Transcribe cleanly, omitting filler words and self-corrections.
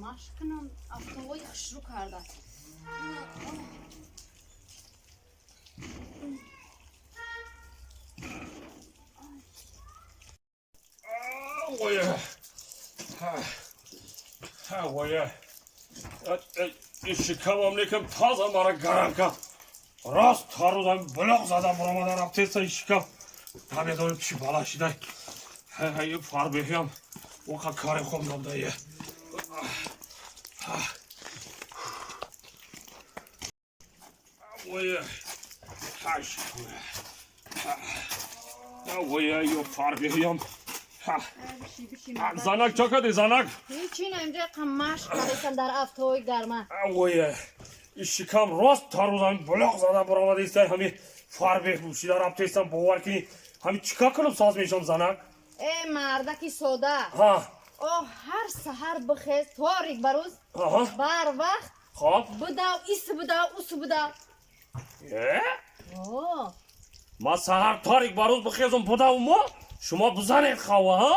Машқ кунам, афтовои хушрӯ карда. Оя, шикамам лекин таза мара гарам кард. Рост тарӯзам булоқ задам, буромада рафтеса шикам. Намедонем чӣ бала шидай. Фарбеҳиам оқа кари хондам дае. Оя, оя, ё фарбеҳиам. Занак, чо кардӣ, занак? Ҳечи на, инҷа қам машқ кардастам дар афтовои гарма. Оя, шикам рост тарӯзам булоқ зада буромада истай. Ҳами фарбеҳ пӯшида рафтестам, бовар кунӣ. Ҳами чӣ кор кунам, соз мешам, занак? Э, мардаки сода. Ҳа. О, ҳар саҳар бихез, торик ба рӯз, барвақт. Хоб. Бидав, ис бидав, ус бидав. Э? О. Ман саҳар торик ба рӯз бихезум, будаву мо шумо бизанед хава, ҳа?